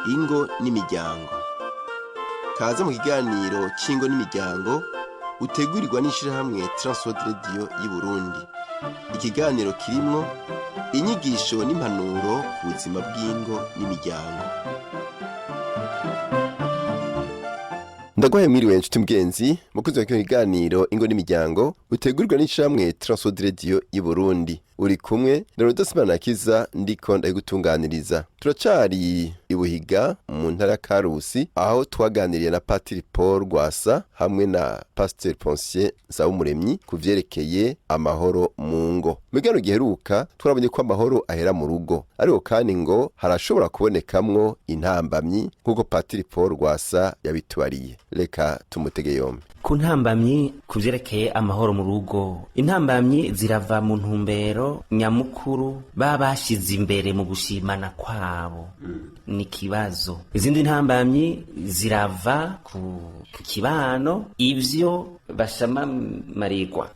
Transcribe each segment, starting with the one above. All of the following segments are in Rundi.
Ingo n'imiryango. Kaze mu kiganiro c'ingo n'imiryango utegurirwa n'ishirahamwe Transworld Radio y'Uburundi. Ikiganiro kirimwo inyigisho n'impanuro ku buzima bw'ingo n'imiryango. Ndaguhaye mwiriwe nshuti mugenzi mukunzi wa kino kiganiro Ingo n'imiryango utegurirwa n'ishirahamwe Transworld Radio y'Uburundi. Uri kumwe na Rodas Manakiza, ndiko ndabigutunganiriza. Turacari i Buhiga mu ntara ya Karusi, aho twaganiriye na Patiri Paul Rwasa hamwe na Pasteur Ponsier Nsabumuremyi ku vyerekeye amahoro mu ngo. Mu kiganiro giheruka twarabonye ko amahoro ahera mu rugo, ariko kandi ngo harashobora kubonekamwo intambamyi nk'uko Patiri Paul Rwasa yabitubariye. Reka tumutege yombi. Ku ntambamyi ku vyerekeye amahoro mu rugo, intambamyi zirava mu ntumbero nyamukuru baba bashize imbere mu gushimana kwabo, ni kibazo. Izindi ntambamyi zirava ku kibano, ivyo bashamamarirwa,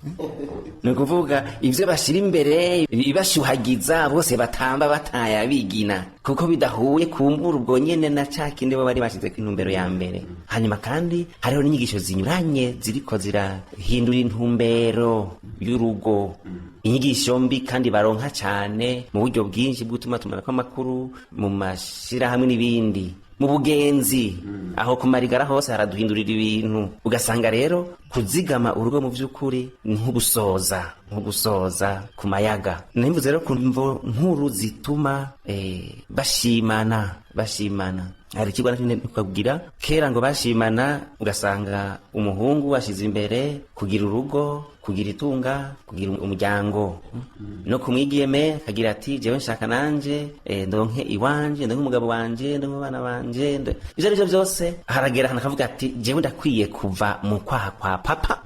ni ukuvuga ivyo bashira imbere ibashuhagiza, bose batamba bataya bigina, kuko bidahuye kumbura ubwo nyene na ca kindi bo bari bashize ku intumbero ya mbere. Hanyuma kandi hariho n'inyigisho zinyuranye ziriko zirahindura intumbero y'urugo, inyigisho mbi kandi baronka cane mu buryo bwinshi bw'utumatumanako amakuru, mu mashirahamwe n'ibindi, mu bugenzi, aho kumarigara hose haraduhindurira ibintu. Ugasanga rero kuzigama urugo mu vy'ukuri ni nko gusoza ku mayaga. Nimvuze rero ku mvo nkuru zituma bashimana, hari ikigwa kubwira kera ngo bashimana, ugasanga umuhungu ashize imbere kugira urugo, kugira itunga, kugira umuryango, no kumwigeme akagira ati: "Jewe nshaka nanje ndonke iwanje, ndonke umugabo wanje, ndonke abana banje." Ivyo arivyo vyose, haragera ahantu akavuga ati: "Jewe ndakwiye kuva mu kwaha kwa papa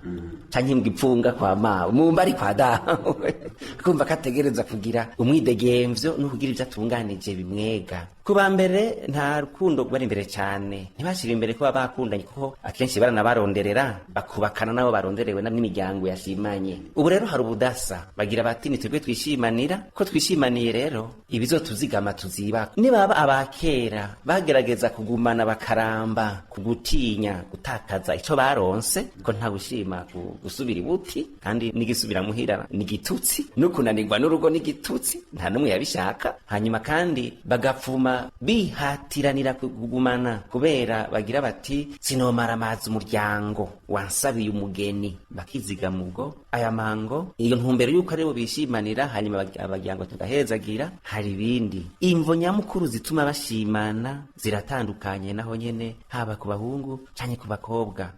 canke mu gipfunga kwa mawe, mu mbari kwa dawe." Kumva ko ategereza kugira umwidegemvyo no kugira ivyo atunganije bimwega. Kuba mbere nta rukundo rwari imbere cane, ntibashira imbere ko baba bakundanye, kuko akenshi baranabaronderera, bakubakana nabo baronderewe n'imiryango yashimanye. Ubu rero hari ubudasa, bagira bati: "Ni twebwe twishimanira, ko twishimaniye rero ibizotuzigama tuzibaka." Nibaba abakera bagerageza kugumana bakaramba ku gutinya gutakaza ico baronse, ko nta gushima gusubira ibuti, kandi n'igisubira muhira ni igitutsi, no kunanirwa n'urugo ni igitutsi, nta n'umwe yabishaka. Hanyuma kandi bagapfuma bihatiranira kugumana kubera bagira bati: "Sinomara amazi umuryango wansabiye umugeni." Bakizigama ubwo aya mango, iyo ntumbero yuko aribo bishimanira, hanyuma abagira ngo tugahezagira. Hari ibindi, imvo nyamukuru zituma bashimana ziratandukanye naho nyene, haba ku bahungu canke ku bakobwa.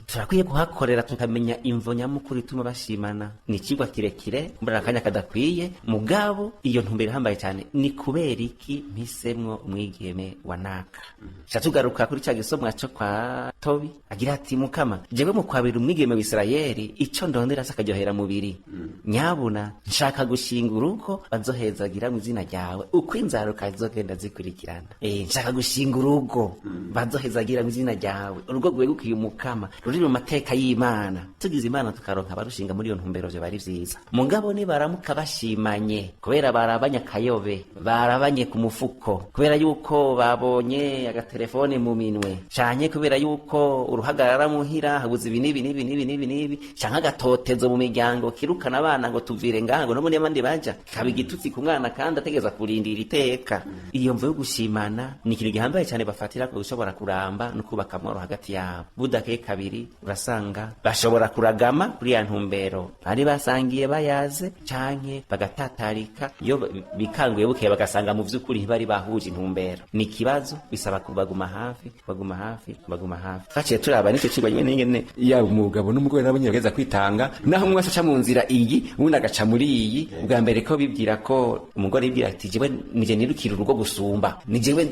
Turakwiye kuhakorera tukamenya imvo nyamukuru ituma bashimana. Ni ikigwa kirekire, kumbura akanya kadakwiye, mugabo iyo ntumbero ihambaye cyane: ni kubera iki mpisemwo umwigeme wa naka? Ca tugaruka kuri ca gisomwa co kwa Tobi, agira ati: "Mukama, jewe mu kwabira umwigeme w'Isirayeli, ico ndondera se akaryohera mubiri? Nyabuna nshaka gushinga urugo bazohezagira mu izina ryawe, uko inzaruka zizogenda zikurikirana. Nshaka gushinga urugo bazohezagira mu izina ryawe, urugo rwegukiye Umukama, ruri mu mateka y'Imana." Tugize Imana tukaronka abarushinga muri iyo ntumbero, vyo bari vyiza. Mugabo nibaramuka bashimanye kubera barabanye akayobe, barabanye ku mufuko, kubera yuko babonye agatelefone mu minwe, canke kubera yuko uruhagarara muhira habuze ibi n'ibi n'ibi n'ibi n'ibi n'ibi, canke agatotezo mu miryango kirukana abana ngo tuvire ngaha, ngo no abandi baja, kaba igitutsi ku mwana kandi ategereza kurindira iteka. Iyo mvo yo gushimana ni ikintu gihambaye cyane bafatira ku gushobora kuramba no kubaka amahoro hagati yabo. Budakeye kabiri urasanga bashobora kuragama kuri ya ntumbero bari basangiye bayaze, canke bagatatarika iyo bikanguye bukeye bagasanga mu vy'ukuri ntibari bahuje intumbero. Ni ikibazo bisaba kubaguma hafi, kubaguma hafi, kubaguma hafi. Twaciye turaba n'ico cigwa nyene nyene, yaba umugabo n'umugore nabo nyene bageza kwitanga, naho umwe aca mu nzira iyi, uwundi agaca muri iyi. Ubwa mbere ko bibwira ko umugore yibwira ati: "Jewe nije nirukira urugo gusumba, ni jewe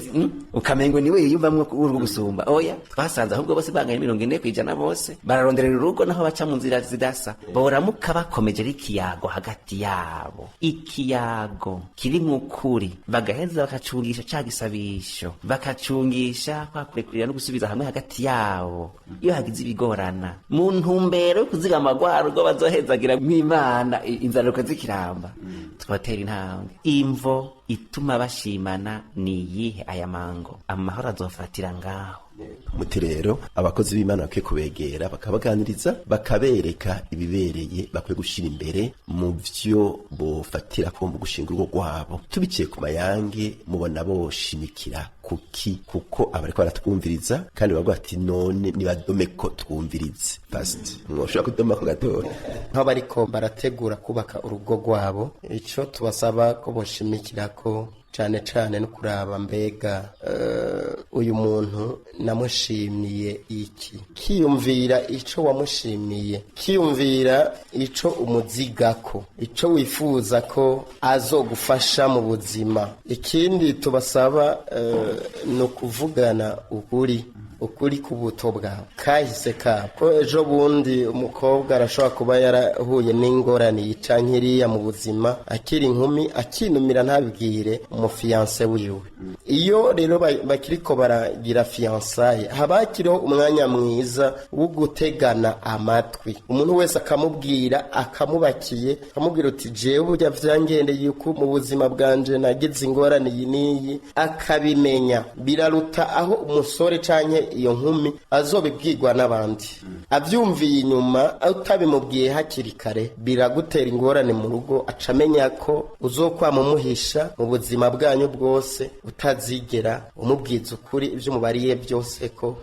ukamengo niwe yiyumvamwo urugo gusumba." Oya, twasanze ahubwo bose banganya. 40% bose bararonderera urugo naho baca mu nzira zidasa. Boramuka bakomeje ari ikiyago hagati yabo, ikiyago kirimwo ukuri, bagaheza bakacungisha ca gisabisho, bakacungisha kwa kurekurira no gusubiza hamwe hagati yabo iyo hagize ibigorana, mu ntumbero yo kuzigama rwa rugo bazohezagira mw'Imana inzaruko zikiramba, twotera intambwe. Imvo ituma bashimana ni iyihe? Aya mango amahoro azofatira ngaho. Muti rero abakozi b'Imana bakwiye kubegera, bakabaganiriza, bakabereka ibibereye bakwiye gushira imbere mu vyo bofatira ko mu gushinga urugo rwabo. Tubiciye ku mayange, mubona boshimikira kuki? Kuko abariko baratwumviriza kandi bavuga ati none nibadome ko twumvirize past, mwoshobora kudoma ko gatoya. Aho bariko barategura kubaka urugo rwabo, ico tubasaba ko boshimikira ko cane cane no kuraba mbega uyu muntu namushimiye iki, kiyumvira ico wamushimiye, kiyumvira ico umuzigako, ico wifuza ko azogufasha mu buzima. Ikindi tubasaba ni ukuvugana ukuri, ukuri k'ubuto bwawe kahise kabo, ko ejo bundi umukobwa arashobora kuba yarahuye n'ingorane yica nkiriya mu buzima akiri inkumi, akinumira ntabibwire umufiyanse wiwe. Iyo rero bakiriko baragira fiyansaye, haba hakiriho umwanya mwiza wo gutegana amatwi, umuntu wese akamubwira, akamubakiye, akamubwira uti jewe burya vyangendeye yuko mu buzima bwanje nagize ingorane iyi n'iyi, akabimenya. Biraruta aho umusore canke iyo nkumi azobibwirwa n'abandi avyumviye inyuma, utabimubwiye hakiri kare biragutera ingorane mu rugo, aca amenya ko uzokwama umuhisha mu buzima bwanyu bwose, utazigera umubwiza ukuri ivyo umubariye byose ko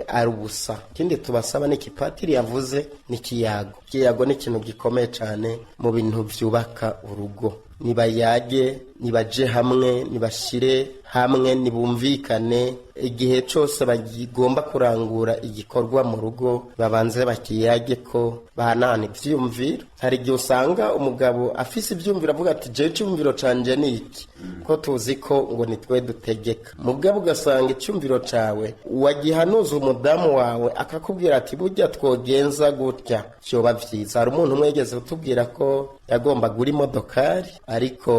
ari ubusa. Ikindi tubasaba ni ikipatiri yavuze, ni ikiyago. Ikiyago ni ikintu gikomeye cane mu bintu vyubaka urugo. Nibayage, nibaje hamwe, nibashire hamwe, nibumvikane. Igihe cose bagomba kurangura igikorwa mu rugo, babanze bakiyage ko bahanahana ivyiyumviro. Hari igihe usanga umugabo afise ivyiyumviro avuga ati jewe iciyumviro canje ni iki, ko tuzi ko ngo nitwe dutegeka. Mugabo ugasanga iciyumviro cawe wagihanuza umudamu wawe akakubwira ati burya twogenza gutya vyoba vyiza. Hari umuntu umwe yigeze kutubwira ko yagomba gura imodokari, ariko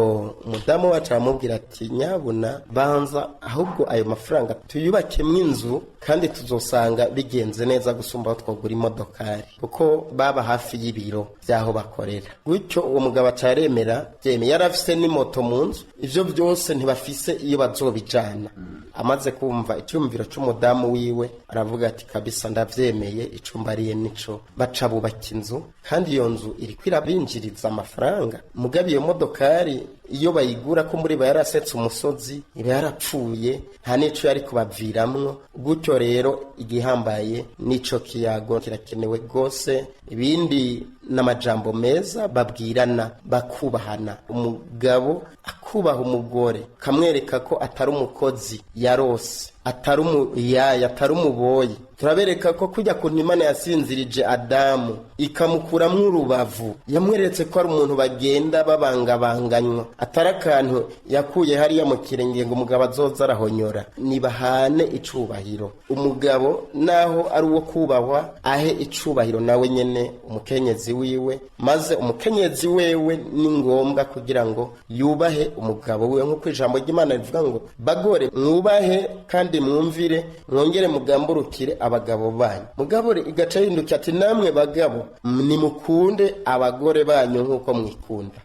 umudamu wacu aramubwira ati nyabuna banza ahubwo ayo mafaranga tuyubakemwo inzu, kandi tuzosanga bigenze neza gusumba aho twagura imodokari, kuko baba hafi y'ibiro by'aho bakorera. Gutyo uwo mugabo acaremera byemeye, yari afise n'imoto mu nzu, ivyo byose ntibafise iyo bazobijana. Amaze kumva icyumviro c'umudamu wiwe aravuga ati kabisa ndavyemeye, icumba ariye nico. Baca bubaka inzu, kandi iyo nzu iriko irabinjiriza amafaranga. Mugabo iyo modokari iyo bayigura ko muri yarasetse umusozi, iba yarapfuye, nta n'ico yari kubaviramwo. Gutyo rero igihambaye n'ico kiyago kirakenewe rwose. Ibindi n'amajambo meza babwirana, bakubahana, umugabo akubaha umugore, kamwereka ko atari umukozi yarose, atari umuyaya, atari umuboyi. Turabereka ko kujya kuntu Imana yasinzirije Adamu ikamukuramwo urubavu, yamweretse ko ari umuntu bagenda babangabanganywa, atari akantu yakuye hariya mu kirenge ngo umugabo azoza arahonyora. Nibahane icubahiro, umugabo naho ari uwo kubahwa ahe icubahiro nawe nyene umukenyezi wiwe, maze umukenyezi wewe ni ngombwa kugira ngo yubahe umugabo wiwe, nk'uko ijambo ry'Imana rivuga ngo bagore mwubahe kandi mwumvire, mwongere mugamburukire abagabo banyu. Mugabo igaca yinduka ati namwe bagabo nimukunde abagore banyu nk'uko mwikunda.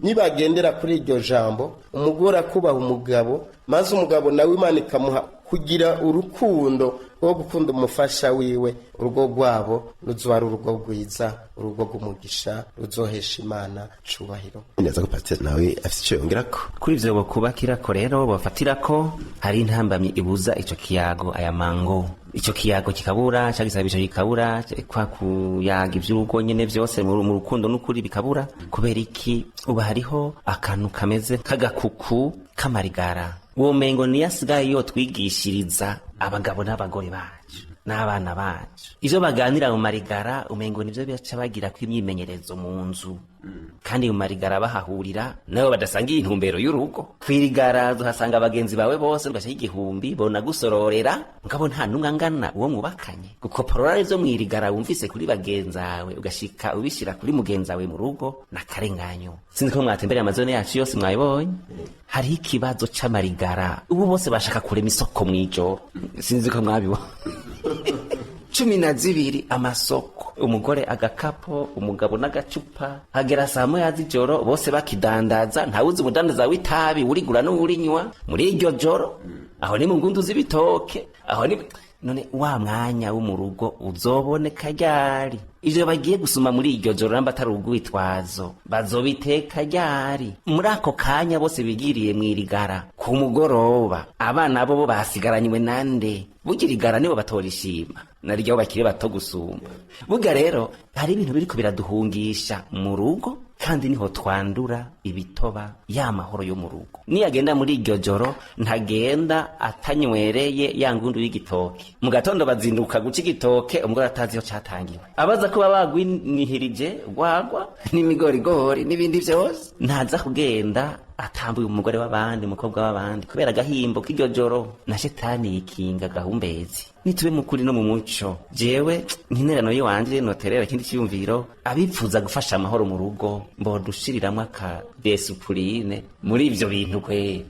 Nibagendera kuri iryo jambo, umugore akubaha umugabo, maze umugabo nawe Imana ikamuha kugira urukundo rwo gukunda umufasha wiwe, urugo rwabo ruzoba ari urugo rwiza, urugo rw'umugisha, ruzohesha Imana cubahiro. Neza ko pasiteri nawe afise ico yongerako. Kuri ivyo bokubakirako rero bafatirako, hari intambamyi ibuza ico kiyago aya mango, ico kiyago kikabura, ca gisabisho kikabura, kwa kuyaga ivy'urugo nyene vyose mu rukundo n'ukuri bikabura. Kubera iki? Uba hariho akantu kameze k'agakuku k'amarigara, womengo niyo asigaye yotwigishiriza abagabo n'abagore bacu. N'abana bacu ivyo baganira mu marigara, umengo nivyo baca bagira ko imyimenyerezo mu nzu, kandi mu marigara bahahurira nabo badasangiye intumbero y'urugo. Kwirigara uhasanga bagenzi bawe bose, ugashyira 1000 bonagusororera, mugabo nta n'umwe angana uwo mwubakanye. Gukoporora ivyo mwirigara wumvise kuri bagenzawe, ugashika ubishira kuri mugenzawe mu rugo, n'akarenganyo. Sinzi ko mwatembereye amazone yacu yose mwayibonye, hariho ikibazo c'amarigara. Ubu bose bashaka kurema isoko mw'ijoro, sinzi ko mwabibonye. 12 amasoko, umugore agakapo, umugabo n'agacupa, hagera saa moya z'ijoro bose bakidandaza. Ntawuzi umudandaza w'itabi urigura n'uwurinywa muri iryo joro. Aho ni mu ngundu z'ibitoke, aho ni none wa mwanya wo mu rugo uzoboneka ryari? Ivyo bagiye gusuma muri iryo joro, namba atari urwitwazo, bazobiteka ryari? Muri ako kanya bose bigiriye mw'irigara ku mugoroba, abana bo basigaranywe nande? Burya irigara nibo batorishima nariryo bakiri bato gusumba. Burya rero hari ibintu biriko biraduhungisha mu rugo, kandi niho twandura ibitoba ya mahoro yo mu rugo. Niyagenda muri iryo joro, ntagenda atanywereye ya ngundu y'igitoke. Mu gatondo bazinduka guca igitoke, umugore atazi iyo catangiwe, abaza kuba bagwinihirije rwagwa n'imigorigori n'ibindi vyose. Ntaza kugenda atambuye umugore w'abandi, umukobwa w'abandi, kubera agahimbo k'iryo joro. Na shetani yikinga gahumbezi. Nitube mukuri no mu muco. Jewe nk'interano yiwanje noterera ikindi ciyumviro: abipfuza gufasha amahoro mu rugo, mbodushiriramwo aka desupurine muri ivyo bintu kwe,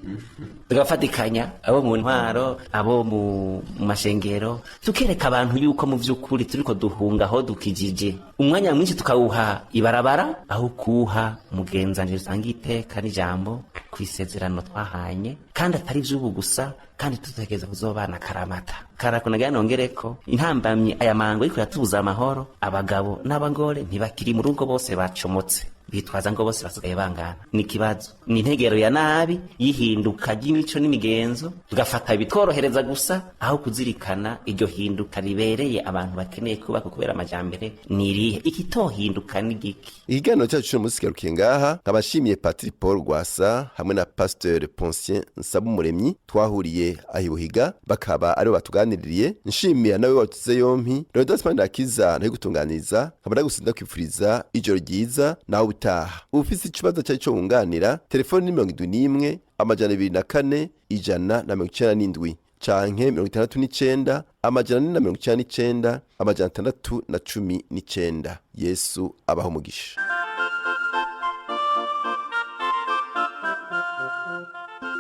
tugafatikanya, abo mu ntwaro, abo mu mashengero, tukereka abantu yuko mu vy'ukuri turiko duhunga aho dukijije. Umwanya mwinshi tukawuha ibarabara aho kuha mugenzanire usanga iteka n'ijambo kw'isezerano twahanye, kandi atari ivy'ubu gusa, kandi tutekereza kuzobana karamata. Karakunagira nongereko intambamyi aya mango ariko yatubuza amahoro. Abagabo n'abagore ntibakiri mu rugo, bose bacomotse, bitwaza ngo bose basigaye bangana. Ni ikibazo, ni integero ya nabi y'ihinduka ry'imico n'imigenzo, tugafata ibitworohereza gusa aho kuzirikana iryo hinduka ribereye abantu bakeneye kubaka kubera amajambere. Ni irihe ikitohinduka? Ni giki? Ikiganiro cyacu cy'uno munsi kigarukiye ngaha. Nkabashimiye Patiri Paul Rwasa hamwe na Pasteur Poncien Nsabumuremyi twahuriye aho ibuhiga, bakaba aribo batuganiririye. Nshimira nawe watuze yompi. Rodas Mandakiza ntari gutunganiriza, nkaba ndagusinda kwifuriza ijoro ryiza nawe utaha. Ufise ikibazo cyari cyo wunganira, telefoni ni 71 204 197 canke 69 499 619. Yesu abaho umugisha.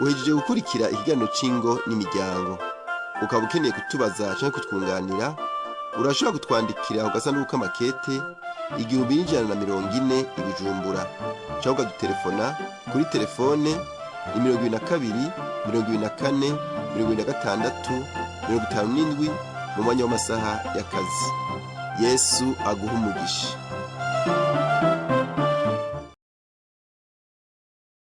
Uhejeje gukurikira ikiganiro c'ingo n'imiryango. Ukaba ukeneye kutubaza canke kutwunganira, urashobora kutwandikira ku gasanduku k'amakete 1140 i Bujumbura, cyangwa ukadutelefona kuri telefone ni 22 24 26 57 mu mwanya w'amasaha y'akazi. Yesu aguha umugisha.